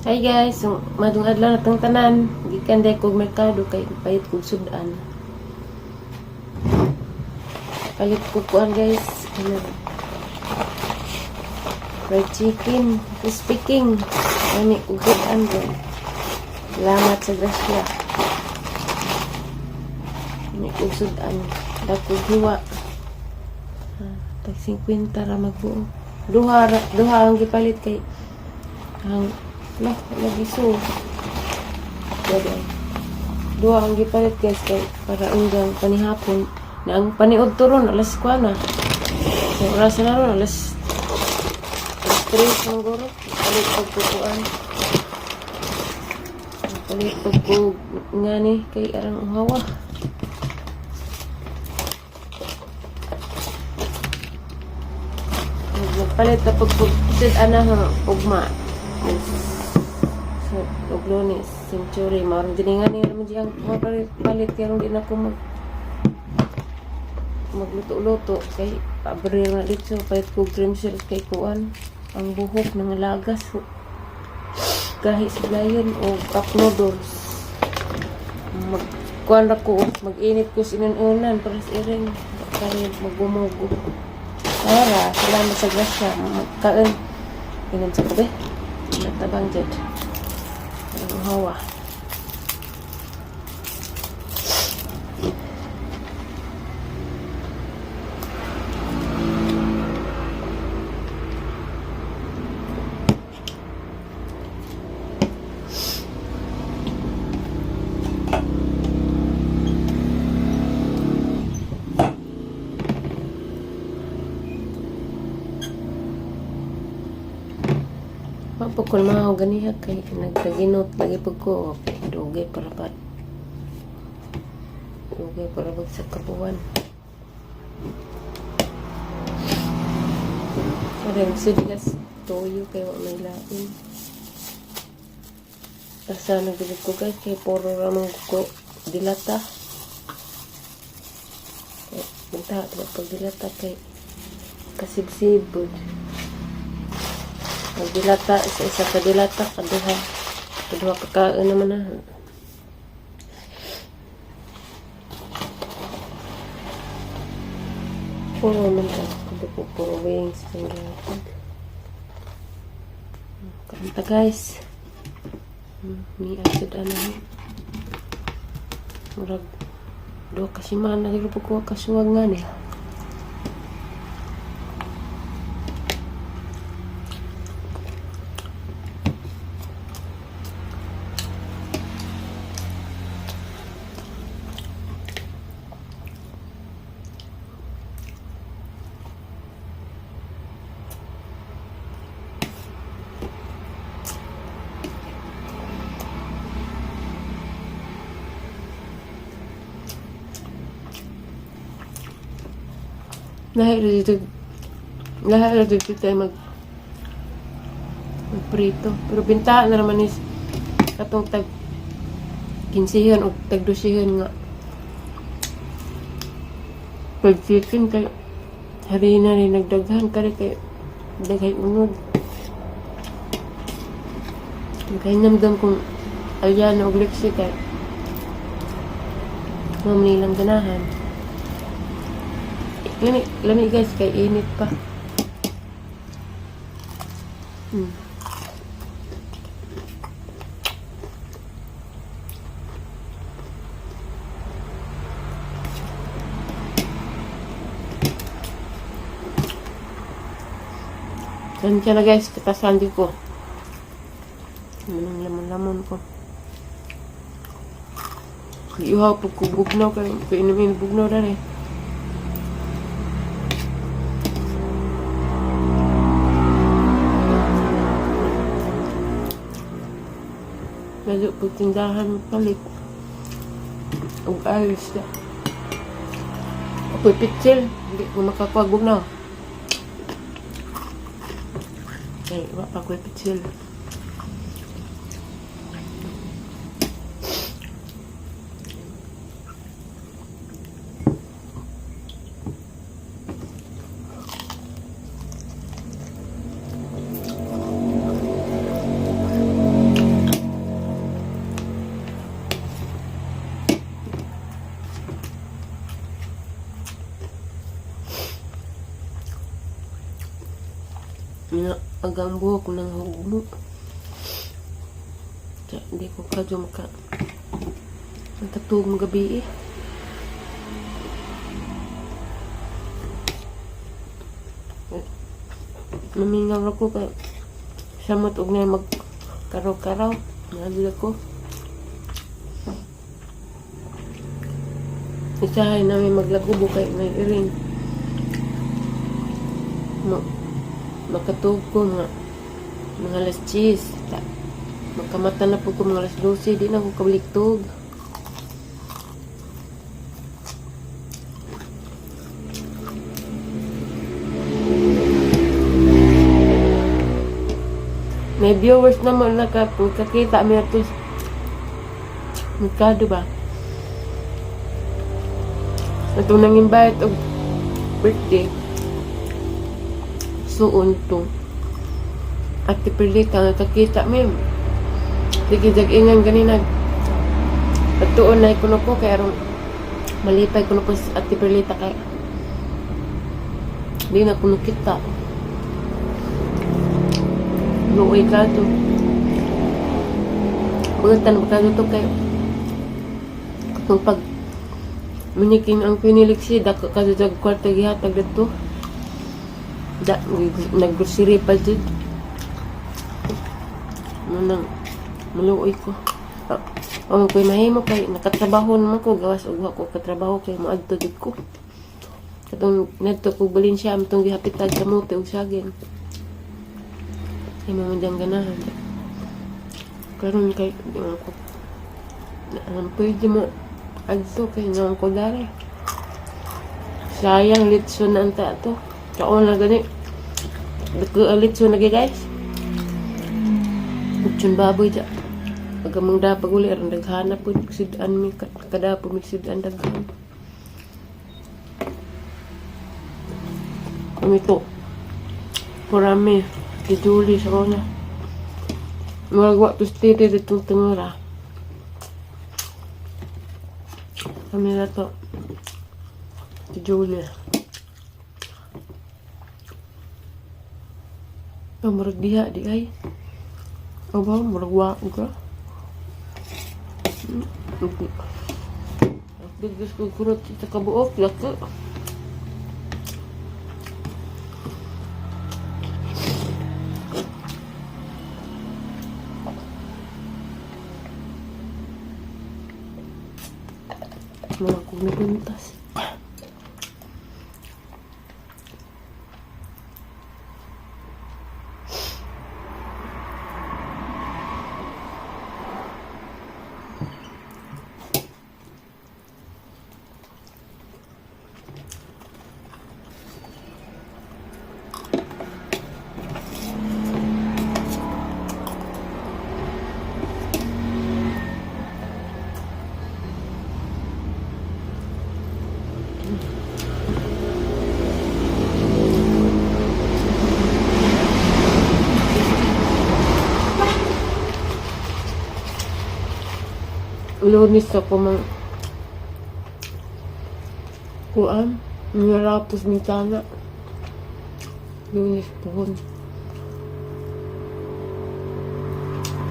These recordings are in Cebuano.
Hi guys, so, madung adlaw na tang tanan. Gikan day kog merkado kay palit kog sudan. Palit ko kuan, guys. Ano? Fried chicken. Speaking. Ani kog sudan ko. Salamat sa grasya. Ani kog sudan. Dakog hiwa. Ah, tag 50 ra magbuo. Duha ang gipalit kay ang lah lagi so. Pwede ay. Duha ang gipalit, guys, kay para hanggang panihapon na ang paniud to ron alas 4 na. So oras na ron alas 3 mangguro. Palit pag kukuan. Palit pag ko ngani kay arang uhawa. Magpalit na pag sid ana ha ugma. So, ug Lunes, Century, maron din nga ni naman diyang mapalit palit kay di na ko magluto-luto kay pabril na dito. Palit ko cream silk kay kuan ang buhok nangalagas gahi sa layon o cup noodles. Mag kuan ra ko, mag-init ko sinununan para sa iring kay magumugo para salamat sa grasya magkaon. Inom sa kabe natabang jud ang hawa. Mapukol mga ganiha kay nagtaginot lagi pag ko, okay, dugay para pa dugay para bagsak kabuwan. Sorry, magsidigas toyo kay wa may lain. Asa nagdubog ko, guys, kay puro ramang ko dilata. Kay punta diba pag dilata kay kasibsib. Pag dilata, isa isa ka dilata, kaduha. Kaduha kakaon naman na. Puro man ka. Kundi po puro wings. Ang gihatag. Kanta, guys. Ni asud ano. Murag duha ka semana siguro po ko kasuwag nga ni. Lahi ra dito. Lahi ra dito tayo magprito. Pero binta na naman is katong tag 15 o tag 12 nga fried chicken kay harina rin nagdaghan kare kay daghay unod. Kay namdam kung Alyana og Lexi kay mao nilang ganahan. Lami, lami, guys, kay init pa. Yan na, guys, katasan din ko. Anong lamon-lamon ko. Iuhaw po ko bugnaw kay inumin bugnaw na rin. Lalo po tindahan palit. Ug ayos na. Ako'y pitsil. Hindi ko makakuha bugnaw. Ay, wa pa ko'y pitsil. Agang buhok ng hugmo. Di ko kadyo maka nakatug magabi eh. Mamingaw ako kay samot og na mag karaw-karaw. Naadla ko. Isahay namin maglagubo kay may iring. Makatug ko mga alas 10. Makamata na po ko mga alas 12. Di na ko kabaliktog. May viewers naman na kakita mi ato. Merkado ba? Atong nang invite og birthday. Suon to. Ate Perlita nga kakita mi. Sige jag ingan ganina. Patuon na kuno ko kay aron malipay kuno ko si Ate Perlita kay di na kuno kita. Luoy ka to. Butan ba ka to kay kung pag muniking ang piniliksi da ka jag kwarta gihatag didto. Da naggrocery pa jud. Munang maluoy ko. Oh, ko'y mahimo kay nakatrabaho naman ko gawas og wa ko katrabaho kay moadto jud ko. Katong ngadto ko Valencia amtong gihapitag kamote ug saging. Kay mga diyang ganahan. Karon kay di man ko pwede mo adto kay naon ko dare. Sayang litson na anta to. Kaon na gani. Dako ang litson na guys. Litson baboy ja. Pag among dapag uli aron daghana pud sudan mi kada po mi sudan daghan. Kung ito, kurami, si Julie sa kona. Murag wa to stay dito tengera. Kami na to. Si Julie. Oh, murag diha di ay. Aba, murag wa ka. Bigos ko kurot sa kabuok, laki. Mga kong naguntas. Lunes ako mang kuan, nirapos bintana. Lunes pohon.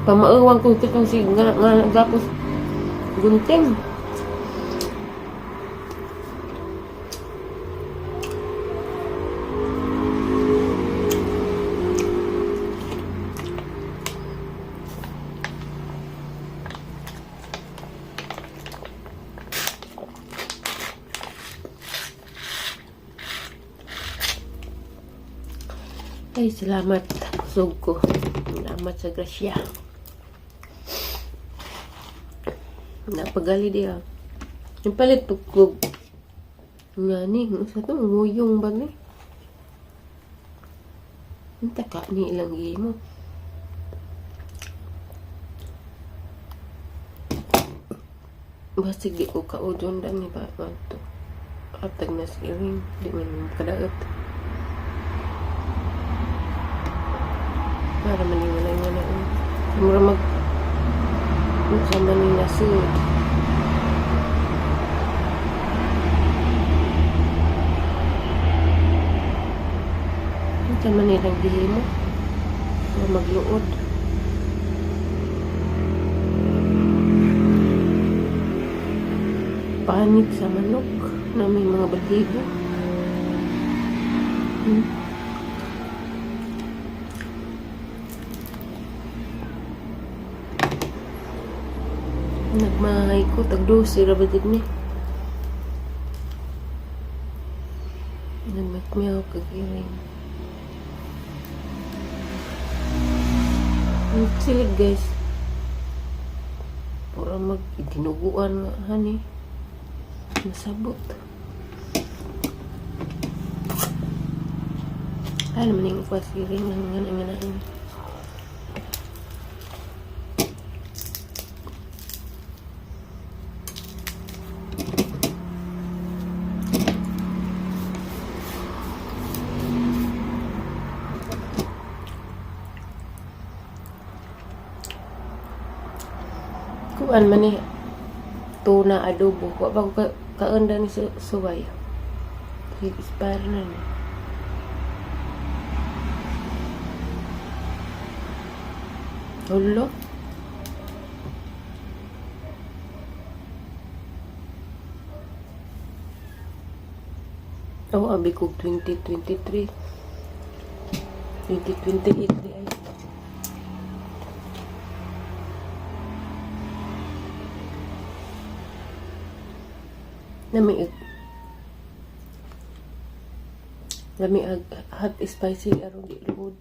Pamaawang ko ito kung si nga, nga nagapos gunting. Ay, salamat. Busog ko. Salamat sa grasya. Napagali di ah. Yung palit pagkog. Nga ni, sa to, nguyong ba ni? Ang taka ni ilang mo. Basig di ko kaudon dan ni ba to. Atag na si Iring. Di man kadaot. Para maniwala nga na. Mura mag sa man ni nasud. Unsa man nilang gihimo? Para magluod. Panik sa manok na may mga baligo. Nagmahay ko, tag 12 ra ba ni? Nagmakmiyaw kag iring. Ang silid, guys. Pura mag dinuguan nga hani. Masabot. Ay naman yung kwas iring nang nga nga. Kuan man ni tuna adobo. Wa ba ko kaon ni suway. Expire na ni. Hulo. Oh, abi ko 2023. 2028 di ay. Lami ag hot spicy aron di luod.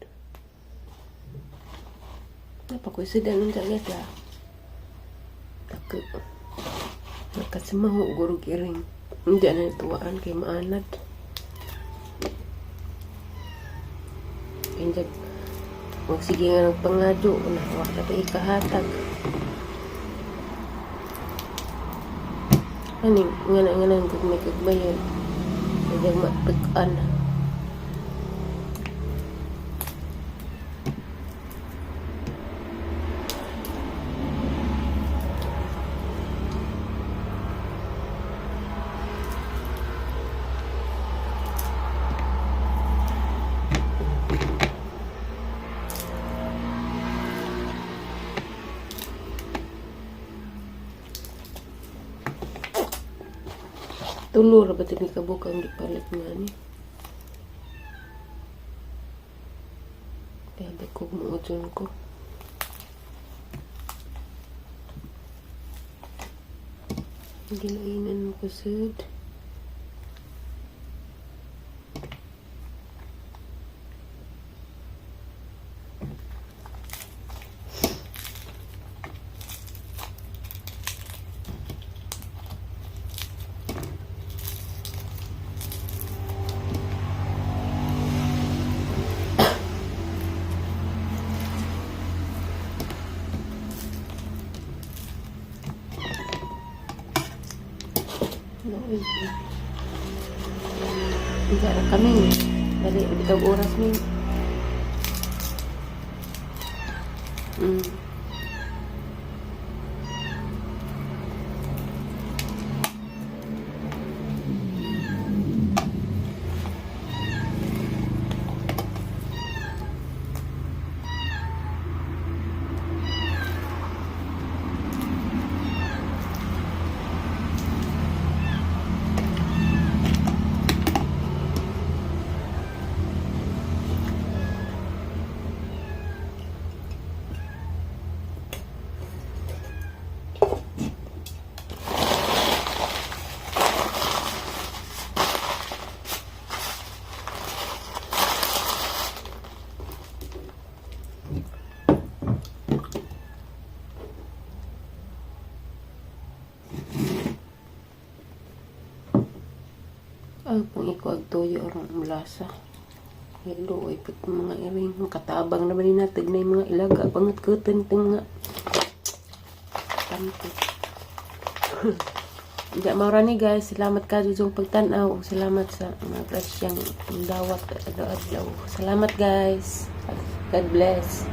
Napakuisudan unsa guys ah. Tako. Nakasimaho gurog iring. Hindi na tuwaan kay maanad. Kaya sige nga ng pangadyo, na wa na pa ikahatag. Ani nga na nga na kag may kagbayan. Kaya matikan. Tulo ra ba ni kabuk ang gipalit nga ni? Kaya ko muudson ko. Gilainan mo ko sud. No, eh. Hindi na kami. Dali, bitaw oras mi. Ay, pang iko ag toyo aron mulasa. Hello, ay put mga iring katabang naman ni natag na yung mga ilaga pangat kutan itong mga tampo. Hindi, maura ni guys. Salamat ka sa pagtanaw. Salamat sa mga grasyang dawat adlaw-adlaw. Salamat, guys. God bless.